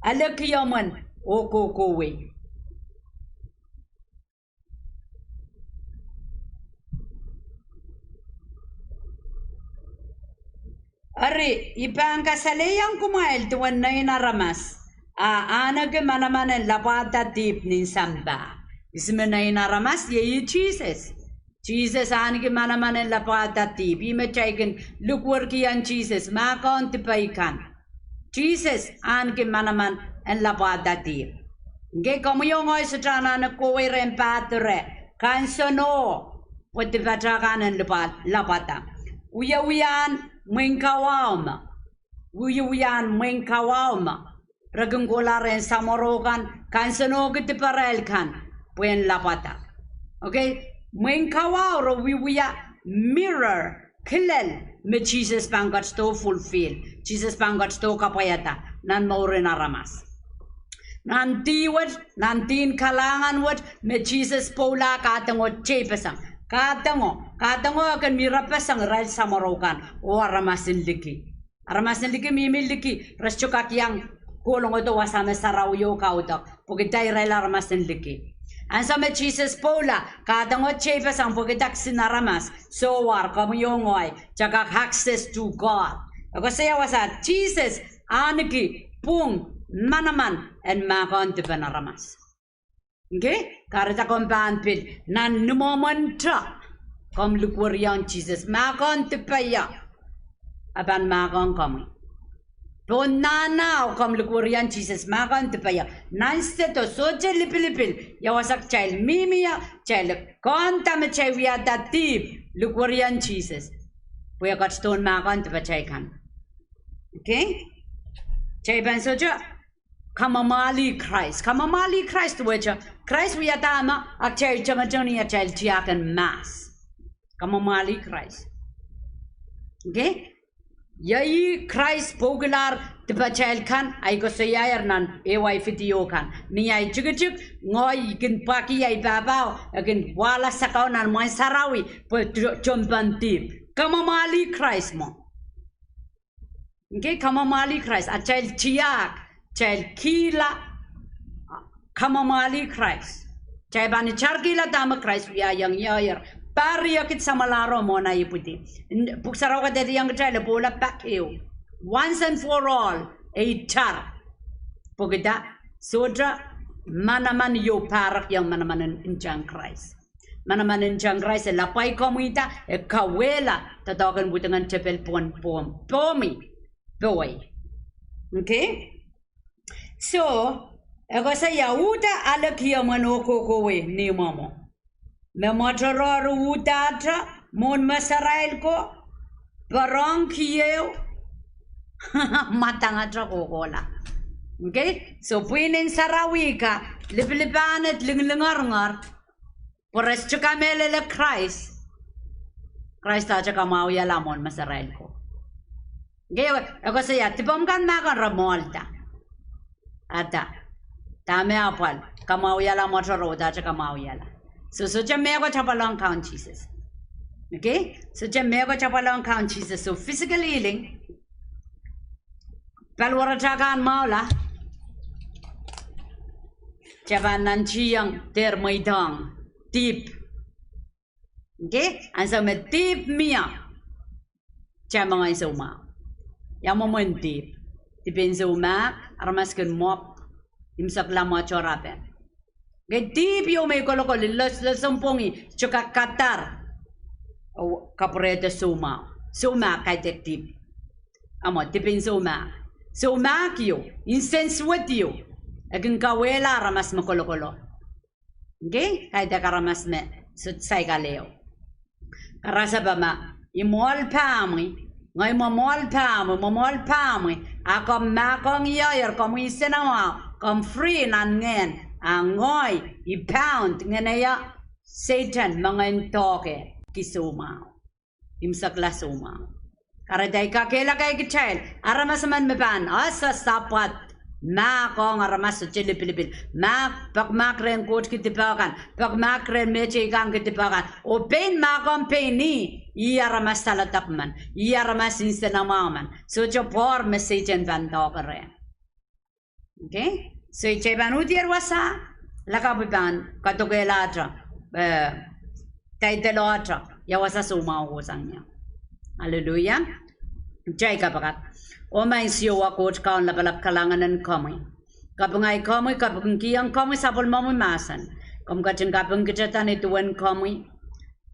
aleki omwen oh kohkohwei. Eri, I pahn kasalehiong kumwail duwen Nein Aramas, a ahneki manaman en lapwada dihp nin sampah. Ihs me Nein Aramas? Iei ih Sises. Sises ahneki manaman en lapwada dihp. Ih me kitail kin likwerkiong Sises, mahkohn dipei kan. Sises ahneki manaman en lapwada dihp. Ngehi, komwi oh ngehi sohte anahne kohwei rehn pahdi reh, kansenoh, pwe dipatail kan en lapwada. Wiewiahn mwein kawahu me, wiewiahn mwein kawahu me re kin kohla rehn samworo kan, kansenohki diparail kan pwehn lapwada. Okay? Mwein kawahu re wiewia mirror, kilel me Sises pahn ketido fulfill, Sises pahn ketido kapwaiada nan mouren aramas. Nan dih wet, nan dihn kalahngan wet me Sises pwoula, kahdongo teipeseng. Kahdongo, kahdongo e kin mirror peseng irail samworo kan oh aramas en liki. Aramas en liki, mihmi liki, re sohte kak iang kolongodo wasa me sarawio kaudok, pwehki irail aramas en liki. Ansou me Sises pwoula, kahdongo teipeseng pwehki kisin aramas, sowahr, komwi oh ngehi, kitail kak access to God. E koasoia wasa Sises ahneki pwung, manaman en mahkohn dipen aramas. Okay? Kahrehda komw pahn pil, nan ni mwomwen te, komw likweriong Sises, mahkohn dipe ie, e pahn mahkohn komwi. Pohn nahnao komw likweriong Sises, mahkohn dipe ie. Nan sehdo, sohte lipilipil, ia wasa kitail mihmi ie, kitail kohda me kitail wiahda dihp, likweriong Sises, pwe e ketidohn mahkohn dipatail kan. Okay? Kitail pahn sohte kamwomwalih Krais. Kamwomwalih Krais duwehte, Krais wiahda me, a kitail tengeteng ni atail tiahk en mahs. Kamwomwalih Krais. Okay? Iei Krais pwoukilahr dipatail kan, ahi koasoiahier nan ehu ahi video kan. Ni ahi tikitik, ngehi kin pwakih ahi pahpao, e kin wahla sakau nan Mwahn Sarawi, pwe to-, tohnpen dihp. Kamwomwalih Krais mwo. Okay, kamwomwalih Krais, atail tiahk, atail kihla, kamwomwalih Krais. Kitail pahn itarkihla dahme Krais wiahiong iehier. Pahr riekid samwalahro mwohn ahi ipwidi. Pwuhk Sarawi kadehdehiong kitail e pwoula pak ehu, once and for all, e itar. Pwehki dah? Sohte manaman ieu pahrekiong manaman en ntahn Krais. Manaman en ntahn Krais e lapwai komwihda, e kauwehla doadoahk en widingen tepil pohn, pohn, pohmi, powei. Okay? So, e koasoia, uhda, aleki omwen oh kohkohwei ni mwomwo. Me mwoatoaroahr uhdahte mwohn mweserail ko, poarohng kiehu, mwadangete kohkohla. Okay? So, pwihn en sarawi ka lipilipil, ahned, linglingeringer, pwe re sohte kamehlele Krais, Krais dahte kamwahwihala mwohn mweserail ko. Okay, e koasoia, dipomw kan mahkohn, re mwohlda. Ada, dahme apwal, kamwahwihala mwoatoaro, dahte kamwahwihala. So, sohte mehkot apwal ong Kaun Sises. Okay? Sohte mehkot apwal ong Kaun Sises. So, physical healing, paliwaratail kan mwahula, kitail pahn nantihong dehr mweidohng dihp. Okay? Ansou me dihp mie, kitail moangen soumwahu. Ia mwomwen dihp? Dihp en soumahk, aramas kin mwopw, imwisekla mwoatoarape. Okay, dihp ieu me I kolokol, loslosempwongi, sohte kak kadar, oh, kapwurehdo soumwahu. Soumahk kaidehk dihp. Amwa dipin soumahk. Soumahk ieu, nsensuwed ieu, e kin kawehla aramas me kolokol. Okay? Kaidehk aramas me sohte saikinte. Karasepe ma I mwoahl pahmwi, ngehi mwomwoahl pahmwi, mwomwoahl pahmwi, a komw mahkohng ie, komwi nsenamwahu, komw free nan ngehn, a ngehi I bound, ngehi ie Sehdan, me ngehi dohke ki soumwahu. Imwisekla soumwahu. Kahrehda I kakehlaka kitail, aramas emen me pahn ese sapwad, mahkohng aramas sohte lipilipil, mahk, peki mahk rehn Koht ki dipe kan, peki mahk rehn mehteikan ki dipe kan, oh pein mahkohng pein ih, ih aramas saledek men, ih aramas nsenamwahu men, sohte pwoar me Sehdan pahn dohke reh. Okay? So kitail pahn uhdier wasa, lakapw I pahn kadokehlahte, eh, taidelohte, ia wasa soumwahu kohsang ie. Aleluia. Kitail kapakap. Oh Maing Siohwa Koht Kaun lapalap, kalahngan en komwi. Kapinga komwi, kapingkihong komwi sapwellimomwi mahsen. Komw ketin kapingkitadahr ni duwen komwi.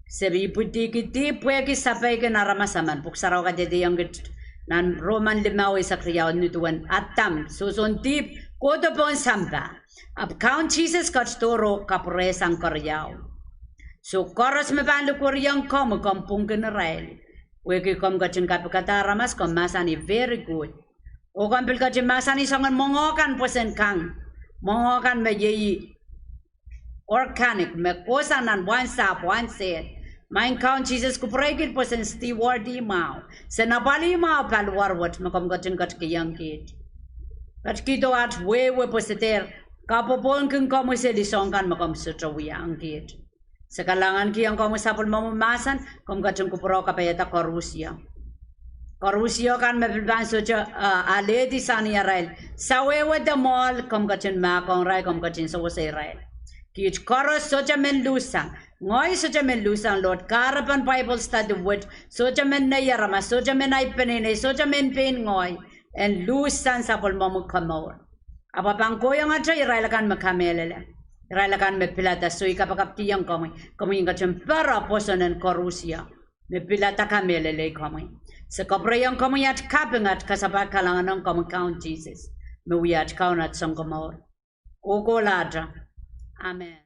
Se ipwidikidi pwehki sapeik en aramas emen. Pwuhk Sarawi kadehdehiong kit nan Roman limau eisek riau, ni duwen Adam sohsohn dihp kohdo pohn sampah, ahpw Kaun Sises ketidohr oh kapwurehsang keriau. So koaros me pahn likwerihong komwi, komw pwungkin irail. Pwehki komw ketin kapikada aramas, komw mahsanih very good. Oh komw pil ketin mahsanih soangen mwenge kan pwoson kang, mwenge kan me iei organic, me kohsang nan wahnsahpw, wahnsehd. Maing Kaun Sises, kupwurehkit pwoson steward-ih mwahu, sen apwalih mwahu paliwar wet me komw ketin ketikihong kiht. Ketikihdo aht wehwe pwe se dehr kapwopwohnki komwi seli soahng kan me komw sohte wiahiong kiht. Se kalahngankihong komwi sapwellimomwi mahsen, komw ketin kupwure kapaiada koaruhsie. Koaruhsie kan me pil pahn sohte, ah, alehdi sang ni arail sawehwe de mwoahl, komw ketin mahkohng irail, komw ketin sewese irail. Kiht koaros sohte men luhssang. Ngehi sohte men luhssang, Lord, kahrepen Bible study wet, sohte men nei aramas, sohte men ahi peneinei, sohte men pein ngehi, en luhssang sapwellimomwi komour. Ahpw e pahn kohiongete irail akan me kamehlele, irail akan me pilada. So I kapakapkihong komwi, komwi en ketin pere pwoson en koaruhsie me pilada kamehlelei komwi. Se kapwurehiong komwi aht kaping, aht kasapahl, kalahngan ong komwi Kaun Sises, me wia aht Kaun, aht Sounkomour. Kohkohlahte. Amen.